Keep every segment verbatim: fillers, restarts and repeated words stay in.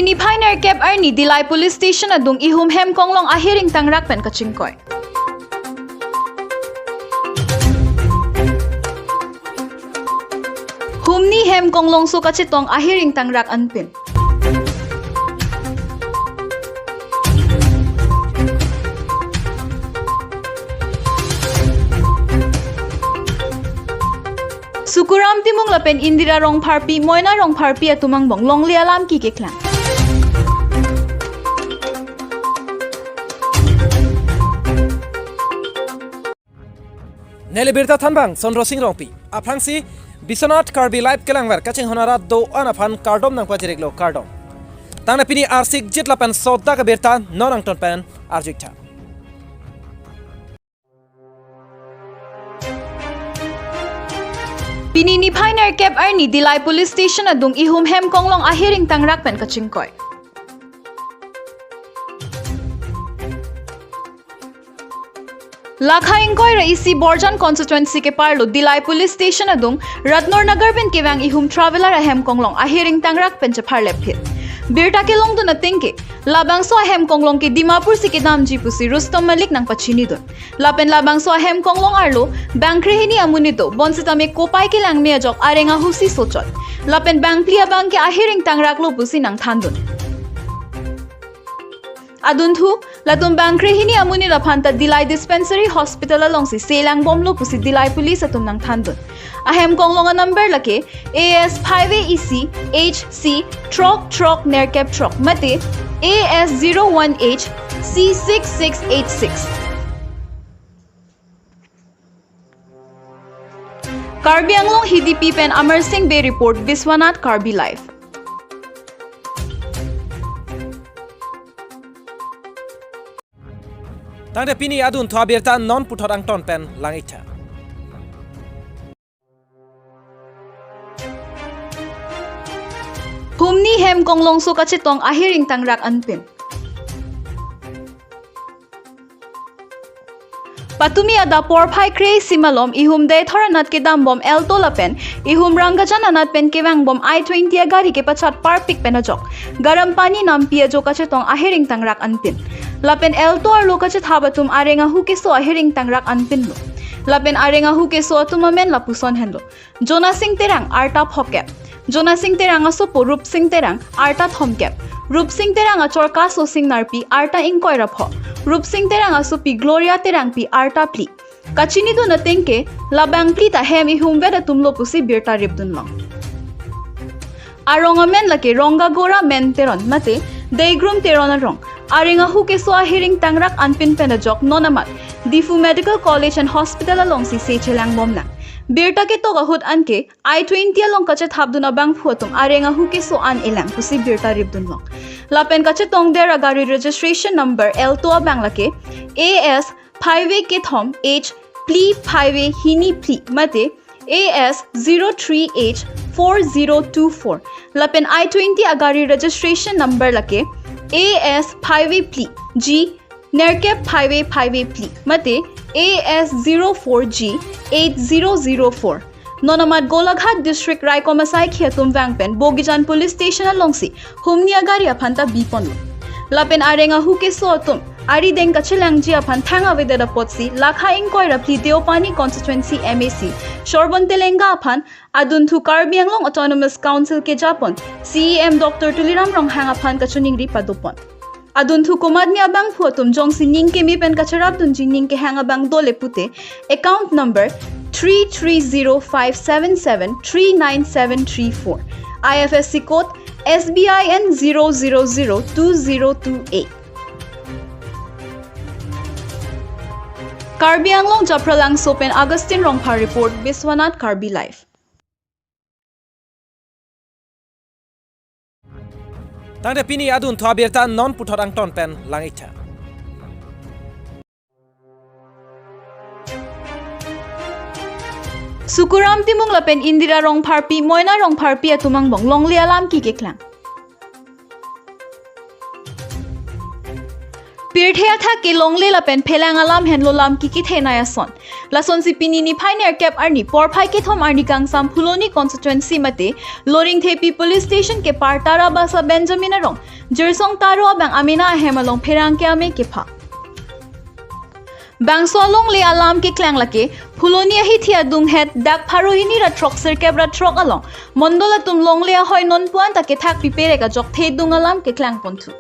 Niphai nerkep arni Dillai Police Station adung ihum hem konglong ahiring tangrak pen kachingkoi. Humni hem konglongso kachetong ahiring tangrak anpin. Sukuram Timung lapen Indira Rongpharpi, Moina Rongpharpi atum angbong longle alam kekeklang. Neli birta thanbang Sondro Sing Rongpi. Aphrangsi Biswanath Karbi Live kelangver kachinghon arat do-an aphan kardom nangpajiriklo, kardom. Tangte pini arsik jit lapen sodak abirta non angton pen arjuiktha. Pini niphai nerkep arni Dillai Police Station adung ihum hem konglong ahiring tangrak pen kachingkoi. Lakha ingkoi ra isi Borjan constituency keparlo Dillai Police Station adung Ratnur Nagar pen kevang ihum traveller ahem konglong ahiring tangrak pen chepharlepphit. Birta kelongdun atengke, labangso ahem konglong ke Dimapur si kedamji pusi Rustom Malik nangpachinidun. Lapen labangso ahem konglong arlo bangkre hini amonit do, bonsitame kopai kelang me ajok areng ahu si sochot. Lapen bangphli abang ke ahiring tangraklo pusi nangthandun. Adunthu, latum bangkre hini amonit aphan ta Dillai Dispensary Hospital alongsi selangbomlo pusi Dillai Police atum nangthandun. Ahem konglong anumber lake A S five A E C H C throk throk nerkep throk mate A S zero one H C six six eight six. Karbi Anglong Hidipi pen Amar Sing Bey report, Biswanath Karbi Live. Tangte pini adunthu abirta non puthot angton pen langitha. Humni hem konglongso kachetong ahiring tangrak anpin. Patumi adap porphai kre-isi malom ihum Deithor anat kedambom Alto lapen ihum Ranggajan anat pen kevangbom I twenty agari kepachat parpik pen ajok Garampani Nampi ajo kachetong ahiring tangrak anpin. Lapen Alto arlo kachethap atum areng ahu keso ahiring tangrak anpinlo. Lapen areng ahu keso atum amen lapuson henlo: Jonasing Terang, arta phokep. Jonasing Terang asopo Rupsing Terang, arta thomkep. Rupsing Terang achor Kasosing Narpi, arta ingkoi ra pho. Rupsing Terang asopi Gloria Terangpi, arta phli. Kachinidun atengke, labangphli ta hem ihumvet atumlo pusi birta ripdunlong. Arong amen lake Rongagora Men Teron mate Deigrum Teron arong. Areng ahu keso ahiring tangrak anpin pen ajok non amat Diphu Medical College and Hospital alongsi se chelangbomlang. Birta ketok ahut anke I twenty along kachethapdun abangphu atum areng ahu keso an elang pusi birta ripdunlong. Lapen kachetongdet agari registration number Alto abang lake A S five A kethom H phli five A hini phli mate A S zero three H four zero two four. Lapen I twenty agari registration number lake A S five A phli G nerkep five A five A phli mate A S zero four G eight zero zero four. Non amat Golaghat District raikom asaikhi atum vang pen Bogijan Police Station alongsi humni agari aphan ta biponlo. Lapen areng ahu keso atum arideng kachelangji aphan thang avedet apotsi Lakha ingkoi ra phli Deopani Constituency M A C Shorbon Telenga aphan adunthu Karbi Anglong Autonomous Council kejapon C E M Doctor Tuliram Ronghang aphan kachiningri padopon. Adunthu komatne abangphu atum jongsi ning keme pen kacherapdunji ning kehang abang dole pute, account number three three zero five seven seven three nine seven three four, I F S C code S B I N zero zero zero two zero two eight. Karbi Anglong Japralangso pen Augustine Rongphar report, Biswanath Karbi Live. Tangte pini adunthu abirta non puthot angton pen langitha. Sukuram Timung lapen Indira Rongpharpi, Moina Rongpharpi atum angbong longle alam kekeklang. Pirthe athak ke longle lapen phelang alam henlo lam kekethenei ason. Lasonsi pini niphai nerkep arni porphai kethom arni kangsam Phuloni constituency mate Loringthepi police station kepar Tarabasa Benjamin arong Jirsong Taro abang amena ahem along pherangke ame kepha. Bangso alongle alam keklang lake Phuloni ahithi adunghet dak pharo hini ra throk sirkep ra throk along mondol atum longle ahoi nonpu anta kethak piperek ajok thedung alam keklang ponthu.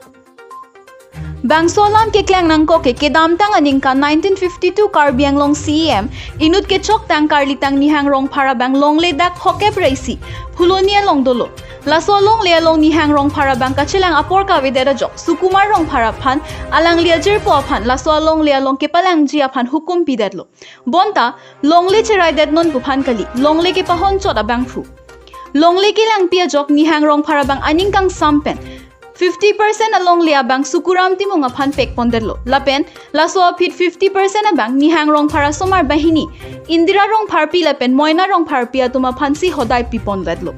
Bangso alam keklang nangkok ke kedamtang aningkan nineteen fifty-two Karbi Anglong C E M inut kechoktang Karlitang Nihang Rongphar abang longle dak phokep ra isi Phuloni along dolo. Laso alongle along Nihang Rongphar abang kachelang apor kavedet ajok Sukumar Rongphar aphan alangli ajirpo aphan laso alongle along kepalangji aphan hukum pidetlo. Bonta longle cheraidet nonpu aphan kali, longle kepahon chot abangphu. Longle kelangpi ajok Nihang Rongphar abang aning kangsam pen fifty percent alongle abang Sukuram Timung aphan pekpondetlo. Lapen laso aphi fifty percent abang Nihang Rongphar asomar banghini Indira Rongpharpi lapen Moina Rongpharpi atum aphansi hodai pipondetlo.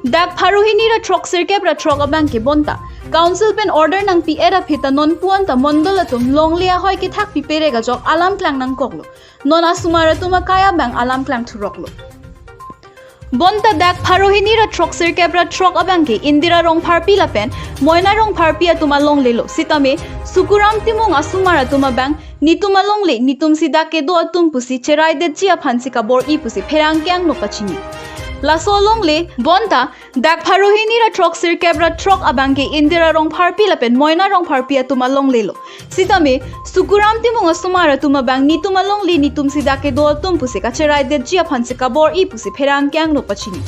Dak pharo hini ra throk sirkep ra throk abang ke bonta council pen order nangpi-et aphi ta nonpu anta mondol atum longle ahoi kethak piperek ajok alam klang nangkoklo. Non asomar atum akai abang alam klang thuroklo. Bonta dak pharo hini ra throk sirkep ra throk abang ke Indira Rongpharpi lapen Moina Rongpharpi atum alonglelo. Sitame Sukuram Timung asomar atum abang nitum alongle nitumsi dak kedo atum pusi cheraidetji aphansi kabor-i pusi pherangke angno pachini. Laso alongle bonta dak pharo hini ra throk sirkep ra throk abang ke Indira Rongpharpi lapen Moina Rongpharpi atum alonglelo. Sitame Sukuram Timung asomar atum abang nitum alongle nitumsi dak kedo atum pusi kacheraidetji aphansi kabor-i pusi pherangke angno pachini.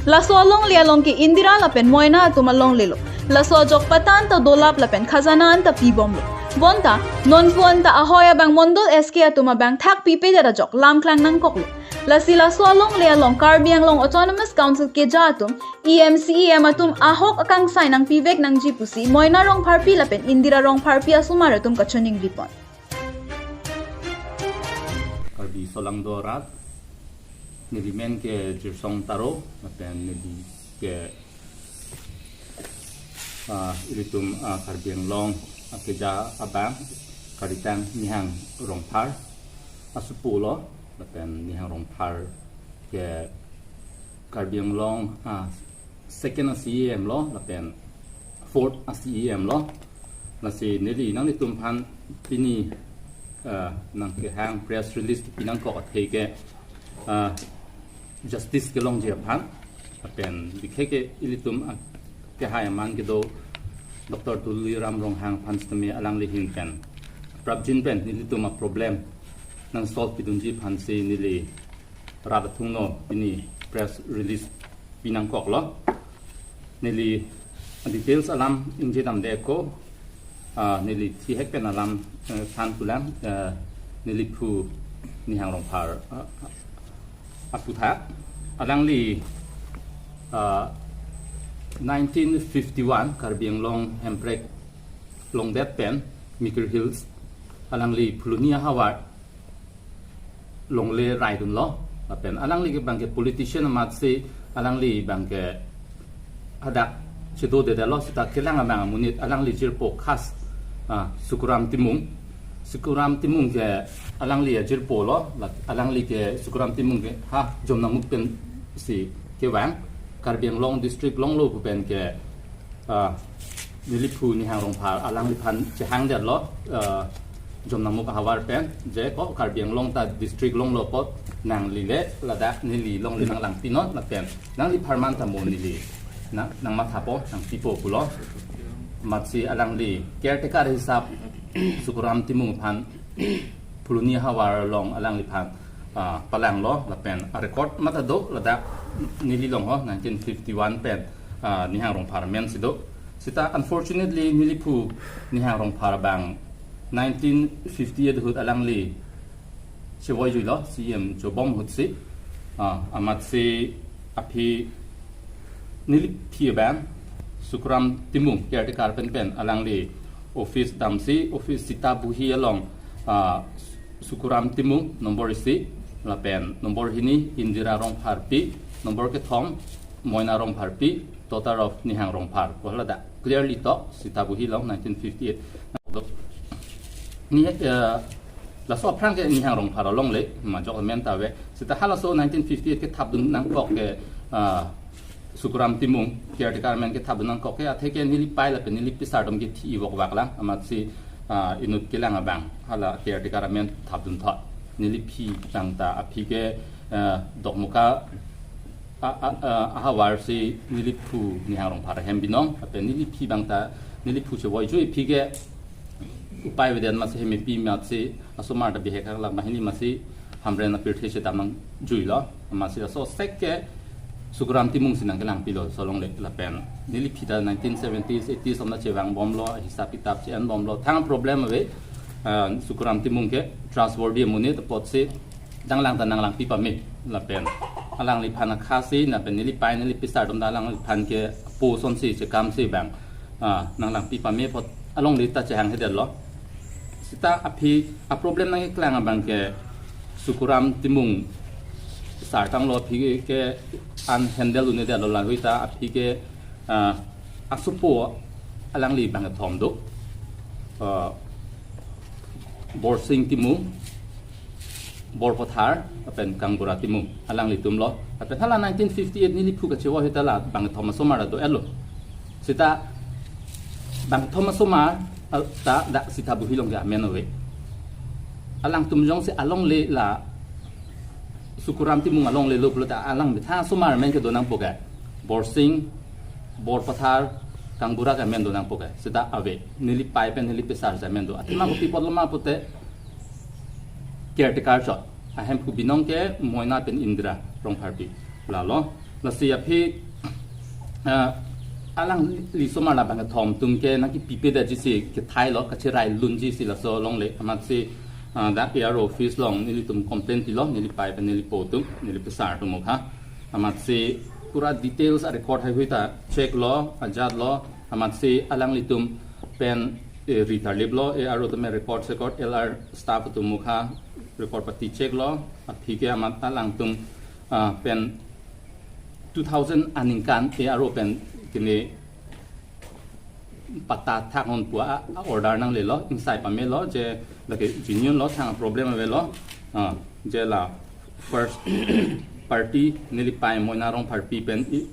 Laso alongle along ke Indira lapen Moina atum alonglelo. Laso ajok pata anta dolap lapen khajana anta pibomlo. Bonta nonpu anta ahoi abang mondol S K atum abang thak pipedet ajok lam klang nangkoklo. Lasi laso alongle along Karbi Anglong Autonomous Council keja atum E M C E M atum ahok akangsai nangpivek nangji pusi Moina Rongpharpi lapen Indira Rongpharpi asomar atum kachoningri pon. Karbi Solangdo arat, neli men ke Jirsong Taro, lapen neli ke, ah, ilitum, ah, Karbi Anglong, ah, keja abang, Karlitang Nihang Rongphar asupo lo, lapen Nihang Rongphar ke Karbi Anglong, ah, second a C E M lo, lapen fourth a C E M lo. Lasi neli nanglitum aphan pini, ah, nangkehang press release pinangkok athe ke, ah, justice kelongji aphan. Lapen bikhe ke ilitum, ah, kehai aman kedo Doctor Tuliram Ronghang aphan sitame alangli ahin pen prapjin pen nelitum a-problem nangsolve pidunji aphansi neli rat athungno pini press release pinangkoklo. Neli details alam ingje damde ko, ah, neli thihek pen alam, eh, than pulang, eh, neliphu Nihang Rongphar, ah, aputhak. Alangli, ah, nineteen fifty-one Karbi Anglong hemprek longdet pen Mikir Hills alangli Phuloni ahavar longle raidunlo. Lapen alangli ke abang ke politician amatsi alangli abang ke hadak chedo dedetlo seta kelang abang amonit alangli jirpo khas, ah, Sukuram Timung. Sukuram Timung ke alangli ajirpo lo, la-, alangli ke Sukuram Timung ke ha Jomnamuk pensi kevang. Karbi Anglong district longlo pu pen ke, ah, neliphu Nihang Rongphar alangliphan chehangdetlo, ah, Jomnamuk ahavar pen, je ko Karbi Anglong ta district longlo apot nanglile, ladak neli longle nanglangpinon lapen nanglipharman ta mo neli nang, nangmathapo, nangpipo pulo. Amatsi alangli caretaker hisap Sukuram Timung aphan Phuloni ahavar along alangliphan, ah, palanglo lapen a-record mate do ladak neli long ho nineteen fifty-one pen, ah, Nihang Rongphar amen si do. Seta unfortunately neliphu Nihang Rongphar abang nineteen fifty-eight ahut alangli chevoijuilo C E M chobom ahutsi, ah, amatsi aphi neliphi abang Sukuram Timung caretaker pen pen alangli office damsi, office sita buhi along, ah, Sukuram Timung nombor isi, lapen nombor hini Indira Rongpharpi, nombor kethom Moina Rongpharpi, daughter of Nihang Rongphar. Ko ladak clearly to sita buhi along nineteen fifty-eight. Ni, eh, Laso aphrang ke Nihang Rongphar along le, majok amen ta ave. Seta halaso nineteen fifty-eight kethapdun nangkok ke, ah, Sukuram Timung, caretaker amen kethapdun nangkok ke, athe ke neli pei lapen neli pisar atum ke thi-i vokvak lang, amatsi, ah, inut kelang abang, hala caretaker amen thapdun thot. Neli phi tang ta, aphi ke, ah, Dokmoka, a, a, a, ahavar si neli phu Nihang Rongphar ahem binong, lapen neli phi bang ta, neli phu chevoi jui aphi ke, upai avedet amatsi hem epi amatsi asomar ta bihek hak lak banghini amatsi Hamren apirthe chedam nangjuilo. Amatsi laso sek ke Sukuram Timung si nangkelangpilo laso along le lapen. Neli phi ta nineteen seventies, eighties om ta chevang bomlo, hisap kitap che-en bomlo. Thang problem ave, ah, Sukuram Timung ke trustworthy amonit apotsi danglang ta nanglangpi pame lapen. Alangliphan akhasi lapen neli pei neli pisar atum ta alangliphan ke post onsi chekam si bang, ah, nanglangpi pame apot along le ta chehang hedetlo. Seta aphi a problem nangkeklang abang ke Sukuram Timung sartanglo, aphi ke unhandle un-edetlo, lahui ta aphi ke, ah, asopo alangli bangkethom do. Ah, Borsing Timung, Borpathar, lapen Kangbura Timung, alanglitumlo. Lapen hala nineteen fifty-eight neli phu kachevoi ahut ta la bangkethom asomar do-etlo. Seta bangkethom asomar, ah, ta dak Sithabuhi along ke amen ave. Alangtum jongsi along le la Sukuram Timung along lelo pulote alang methang asomar amen ke do nangpo ke. Borsing, Borpathar, Kangbura ke amen do nangpo ke. Seta ave, neli pei pen neli pisar si amen do. Athema kopi apotlo ma pulote caretaker chot. Ahemphu binong ke Moina pen Indira Rongpharpi lalo. Lasi aphi, ah, alangli asomar la bangkethom atum ke nangkipipedetji si kethailo, kacherai lunji si laso along le. Amatsi, ah, dak A R O office along nelitum complain pilo, neli pei pen neli po atum, neli pisar atum mokha. Amatsi pura details a record haihui ta check lo, ajatlo, amatsi alanglitum pen, eh, ri tarliplo, A R O atum record, record, L R staff atum mokha, record pati check lo, aphi ke amat alangtum, ah, pen two thousand aningkan A R O pen kene patta thak-un pu a, a order nanglelo, ingsai pamelo, je lake genuine lo, thang problem avelo, ah, je la first party neli pei Moina Rongpharpi pen I-,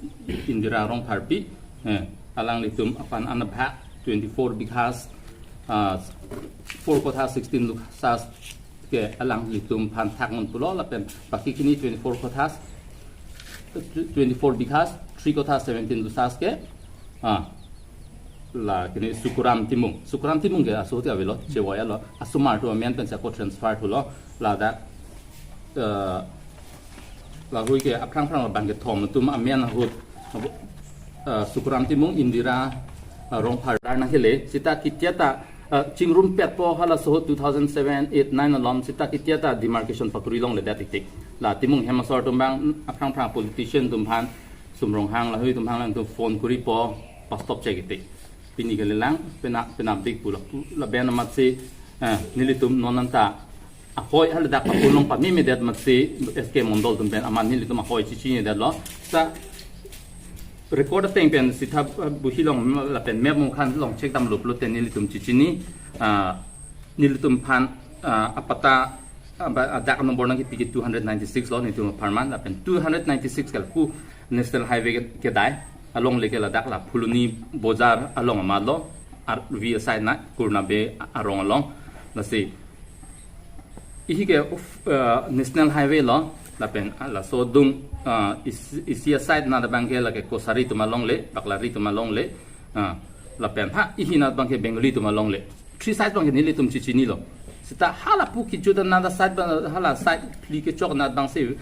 Indira Rongpharpi, eh, alanglitum aphan anabhak twenty-four bighas, ah, four kotha sixteen lukhas ke alanglitum aphan thak-un pulo lapen baki kini twenty-four kothas, twenty-four bighas, three kotha seventeen lukhas ke, ah, la kini Sukuram Timung. Sukuram Timung ke aso ti avelo, chevoi-etlo, asomar atum amen pen sako transfer thulo, ladak, eh, lahui ke aphrang aphrang la bangkethom atum amen ahut, eh, Sukuram Timung, Indira, eh, Rongphar nangkele, seta ketia ta, eh, chingrumpetpo halaso ahut two thousand seven, eight, nine along, seta ketia ta demarcation pakri longledet tik tik. La Timung hem asor atum bang aphrang aphrang politician atum aphan, Sum Ronghang lahui atum aphan alangtum phone kuripo, pastop chek tik tik. Pini kalilang, pena, penapdik pu la, lapen amatsi, eh, nelitum non anta ahoi haladak pakulong pamimedet amatsi S K Mondol atum pen amat nelitum ahoi chichinedetlo. Sa record ateng pen Sithabuhi along lapen map mukhan along check damlo pulote nelitum chichini, ah, nelitum aphan, ah, apatta, ah, ba, ah, dak number nangkipi ke two hundred ninety-six lo nelitum apharman, lapen two hundred ninety-six ke lapu National Highway ke, kedai along le ke ladak la Phuloni Bojar along amatlo, R V aside na, Kurna Bay arong along. Lasi ihi ke, uh, National Highway lo, lapen, ah, laso adung, ah, is-, isi aside na labang ke lake Kosari atum along le, Baklari atum along le, ah, lapen ha ihi na labang ke Bengali atum along le. Three side abang ke nelitum chichinilo. Seta hala pu kejut anat aside abang, hala side phli kechok anat abangsi,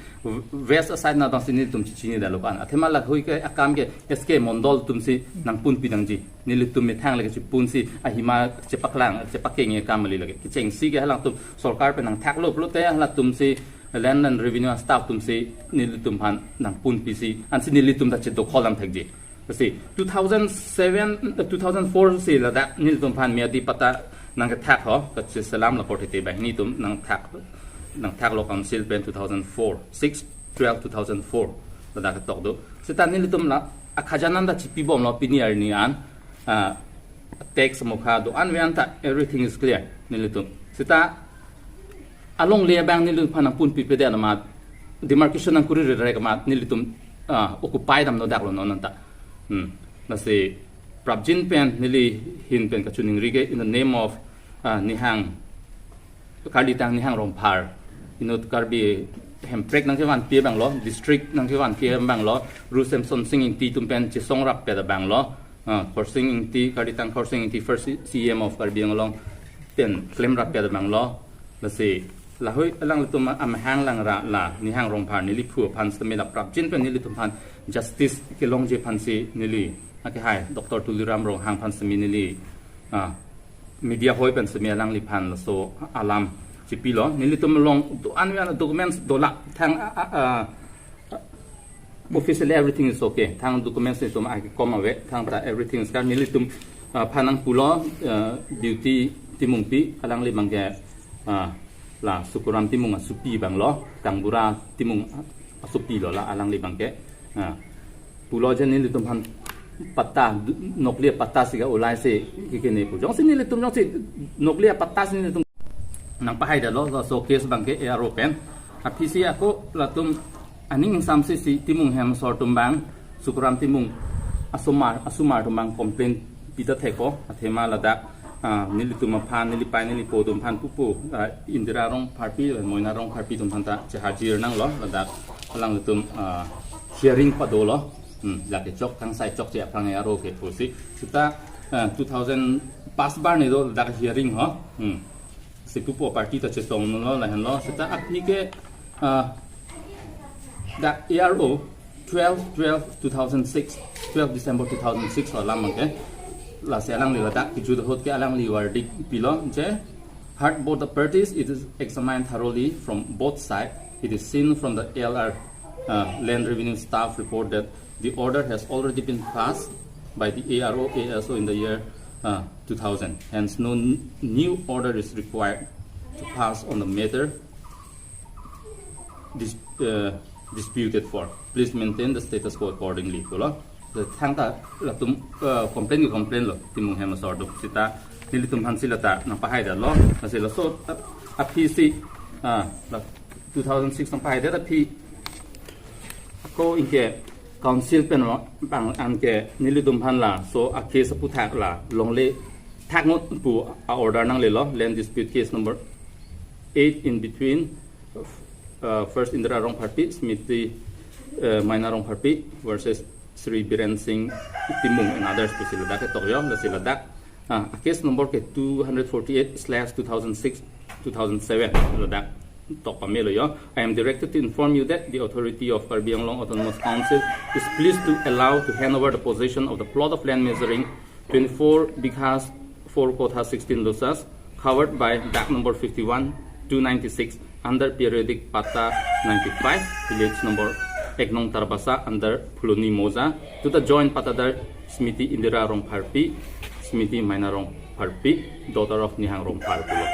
west aside anat abangsi nelitum chichinedetlo ko-an. Athema lahui ke akam ke S K Mondol atumsi nangpunpi nangji. Nelitum methang lake chipunsi ahima chepaklang, chepakeng akam kali lake. Kechengsi ke halangtum sorkar pen nangthaklo pulote halatumsi Land and Revenue staff atumsi nelitum aphan nangpunpisi, ansi nelitum ta chedokhol dam thekji. Lasi two thousand seven, eh, two thousand four si ladak nelitum aphan miyadi patta nangkethak ho, kacheselam la korte te banghini atum nangthak, nangthaklo council pen two thousand four, six, twelve, two thousand four ladak ketok do. Seta nelitum la akhajana ta chipibomlo pini arni an, ah, tax mukha do-an ave anta everything is clear nelitum. Seta alongle abang neliphan nangpun pipedet amat, demarcation nangkuri rerek amat nelitum, ah, occupy damno daklo non anta. Hmm. Lasi prapjin pen neli ahin pen kachiningri ke in the name of, ah, Nihang, Karlitang Nihang Rongphar. Inut Karbi hemprek nangkevanpi abanglo, district nangkevanpi abanglo, Ru Semsonsing Ingti atum pen chesong rappet abanglo, ah, Khorsing Ingti, Karlitang Khorsing Ingti, first C-, C E M of Karbi Anglong pen klemrappet abanglo. Lasi lahui alanglitum amahang langra la Nihang Rongphar neliphu aphan sitame la prapjin pen nelitum aphan justice kelongji aphansi neli, ake hai, Doctor Tuliram Ronghang aphan sitame neli, ah, media hoi pen sitame alangliphan laso alam chipilo. Nelitum along do-an ave, documents dola, thang, ah, ah, ah, officially everything is okay. Thang documents nelitum akekom ave, thangta everything is clear. Nelitum, ah, aphan nangpulo, ah, Beauty Timungpi, alangli abangke, ah, la Sukuram Timung asopi abanglo, Kangbura Timung asopilo la alangli abangke. Ah, pulo je nelitum aphan patta, du-, nokle patta si ka-ulai si kekene pu. Jongsi nelitum jongsi nokle patta si nelitum nangpahaidetlo, laso case abangke A R O pen. Aphisi ako latum aning ingsamsi si Timung hem asor atum abang, Sukuram Timung asomar, asomar atum abang complain pita thekpo, athema ladak, ah, nelitum aphan, nelipei nelipo atum aphan pupo, ah, Indira Rongpharpi, Moina Rongpharpi atum aphanta chehajir nanglo, ladak alanglitum, ah, hearing padolo. Hmm, lake chok, kangsai chokche aphrang A R O ke pusi. Sita, ah, two thousand pas bar ni do ladak hearing ho. Hmm. Si pupo party ta chesonglo lahenlo. Sita apni ke, ah, dak A R O twelve twelve two thousand six, twelve December two thousand six ho alam abangke. Lasi alangli ladak kijut ahut ke alangli verdict pilo je, heard both the parties, it is examined thoroughly from both sides. It is seen from the L R, uh, Land Revenue Staff report that the order has already been passed by the A R O A S O in the year, uh, two thousand. Hence, no n-, new order is required to pass on the matter dis-, uh, disputed for. Please maintain the status quo accordingly. Pulo. Thangta latum, uh, complain ke complain lo, Timung hem asor atum. Sita nelitum aphansi lata nangpahaidetlo. Lasi laso, uh, aphisi, ah, la two thousand six nangpahaidet aphi ako ingke council pen lo, bang anke nelitum aphan laso a-case aputhak la longle thakngot pu a-order nanglelo, land dispute case number eight in between, uh, first Indira Rongpharpi, Smriti, uh, Moina Rongpharpi versus Shri Biren Singh Timung and others pusi ladak ketok yo, lasi ladak, ah, case number ke two hundred forty-eight slash two thousand six, two thousand seven, ladak tok pamelo yo. I am directed to inform you that the authority of Karbi Anglong Autonomous Council is pleased to allow to hand over the possession of the plot of land measuring twenty-four bighas, four kothas, sixteen losas, covered by dak number fifty-one, two ninety-six, under periodic patta ninety-five, village number ek nong Tarbasa under Phuloni Moja, to the joint pattadar Smriti Indira Rongpharpi, Smriti Moina Rongpharpi, daughter of Nihang Rongphar pulo.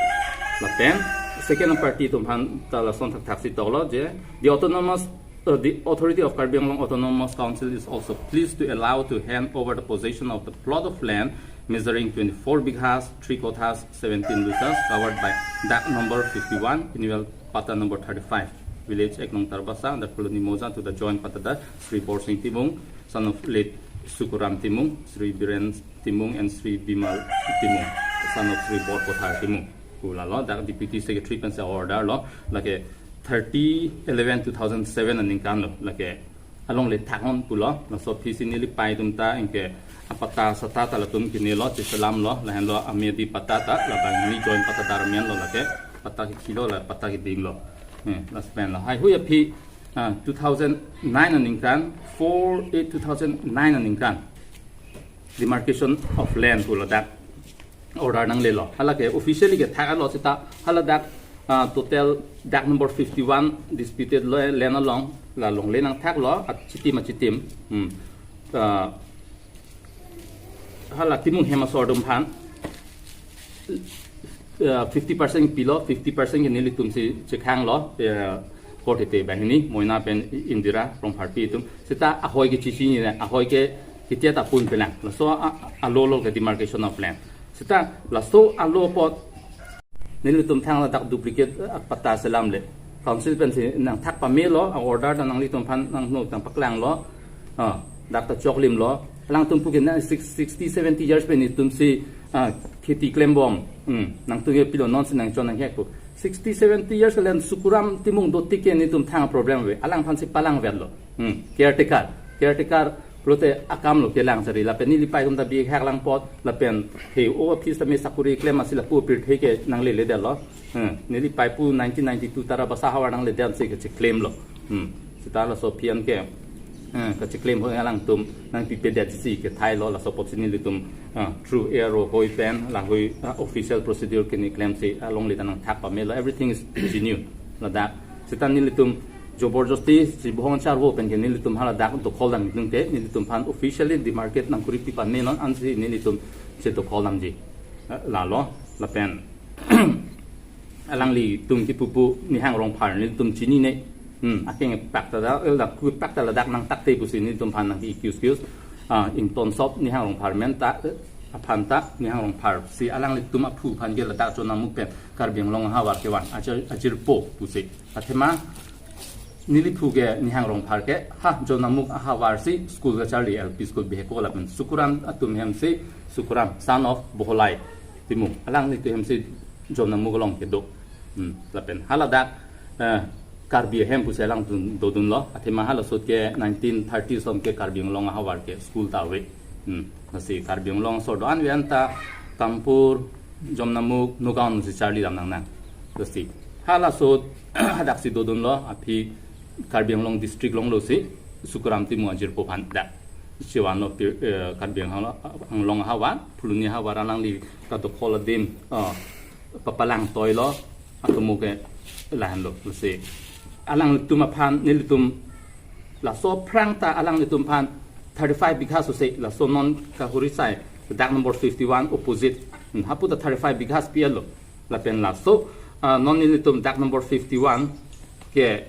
Lapen second party atum aphan ta lason thakthak si toklo je, the autonomous, uh, the authority of Karbi Anglong Autonomous Council is also pleased to allow to hand over the possession of the plot of land measuring twenty-four bighas, three kothas, seventeen losas, covered by dak number fifty-one, annual patta number thirty-five, village ek nong Tarbasa under Phuloni Moja, to the joint pattadar Shri Borsing Timung, son of late Sukuram Timung, Shri Biren Timung and Shri Bimal Timung, son of Shri Borpothar Timung. Pu lalo, dak Deputy Secretary pensi order lo, lake thirty eleven two thousand seven aningkan lo, lake alongle thakngot pulo, laso aphisi nelipei atum ta ingke apatta satta ta latum kinelo, cheselamlo, lahenlo amedi patta ta, labang ni joint pattadar menlo, lake patta kilo, la patta kidinglo. Eh, lasi penlo. Haihui aphi, ah, two thousand nine aningkan, four eight two thousand nine aningkan, demarcation of land pu ladak order nanglelo. Halake officially kethaklo sita, haladak, ah, total dak number fifty-one disputed lo-, land along la longle nangthaklo, achitim achitim. Hmm. Ah, hala Timung hem asor atum aphan, ah, fifty percent pilo, fifty percent ke nelitum si chekhanglo, ah, court hete banghini, Moina pen Indira Rongpharpi atum. Sita ahoi ke chichi ni, ahoi ke kitia ta pun pelang. Laso a, a, alo lo ke demarcation of land. Sita laso alo apot Nelitum thang ladak duplicate, eh, patta selam le. Council pensi nangthak pamelo, a-order ta nanglitum aphan nangno tang paklanglo. Ah, dak ta choklimlo. Alangtum pu ke na six-, sixty, seventy years pen netumsi, ah, kheti klembom. Hmm, nangtum ke pilo nonsi nangchon nangkek pu. Sixty, seventy years kalian Sukuram Timung dotik ke netum thang problem ave. Alangphansi palangvetlo. Hmm, caretaker. Caretaker pulote akam lo kelang sari. Lapen neli paitum ta bihek lang apot. Lapen he o office ta me sakuri klem asi lapu pirthe ke nangleledetlo. Hmm, neli paipu nineteen ninety-two Tarabasa ahavar nangledet si kacheklemlo. Hmm, seta laso aphi an ke, hmm, kacheklem ho alangtum nangpipedetsi kethailo, laso apotsi nelitum, ah, through A R O hoi pen, lahui, ah, official procedure ke ne klemsi, ah, longle ta nangthak pamelo, everything is genuine. Ladak, seta nelitum joborjosti, si bohong charvo pen ke nelitum haladak dokhol dam nung te, nelitum aphan officially demarcate nangkuri pi pame non ansi nelitum si dokhol damji. Ah, lalo, lapen alanglitum kipupu Nihang Rongphar nelitum chinine. Hmm, akeng pak ta da, eh, dak ku pak ta ladak nangtakte pusi nelitum aphan nang-accuse, accuse. Ah, in terms of Nihang Rongphar amen ta, eh, aphan ta, Nihang Rongphar si alanglitum aphu aphan ke ladak Jonnamukh pen Karbi Anglong ahavar kevan, ajir, ajirpo pusi. Athema neliphu ke Nihang Rongphar ke, ha, Jonnamukh ahavar si school kacharli, L P school bihek ko lapen Sukuram atum hem si, Sukuram, son of Boholai Timung. Alanglitum hem si Jonnamukh along kedo. Hmm, lapen haladak, eh, Karbi ahem pusi alangtum dodunlo. Athema hala ahut ke nineteen thirty som ke Karbi Anglong ahavar ke school ta ave. Hmm, lasi Karbi Anglong asor do-an ave anta Kampur, Jonnamukh, Nagaon si charli dam nangnang. Lasi hala ahut hadaksi dodunlo, aphi Karbi Anglong district longlo si Sukuram Timung ajirpo aphan dak chevanlo pi-, eh, Karbi Anglong, Anglong ahavar, Phuloni ahavar alangli kadokhol adim, eh, papalangtoilo, atomo ke lahenlo, lasi alanglitum aphan nelitum laso aphrang ta alanglitum aphan thirty-five bighas ose, laso non kahuri asai, dak number fifty-one opposite, hmm, hapu ta thirty-five bighas pilo. Lapen laso, ah, non nelitum dak number fifty-one ke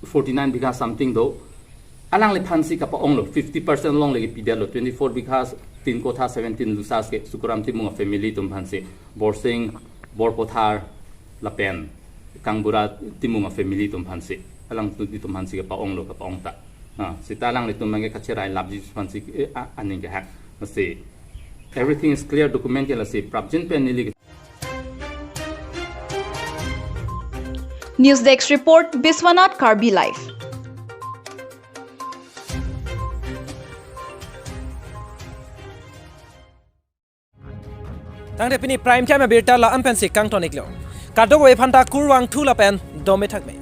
forty-nine bighas something do. Alangliphansi kapa-onglo, fifty percent along lagi pidetlo, twenty-four bighas, tin kotha seventeen lusas ke Sukuram Timung afamily atum aphansi, Borsing, Borpothar, lapen Kangbura Timung afamily atum aphansi, alangtum aphansi kapa-onglo, kapa-ong ta. Ah, seta alanglitum abang ke kacherai lapji aphansi, eh, a-, aning kehak. Lasi everything is clear, document ke lasi prapjin pen neli. News Desk Report, Biswanath Karbi Live. Tangte pini Prime Time abirta la-an pensi kangton-iklo. Kadokave aphanta kurvangthu lapen dome thakme.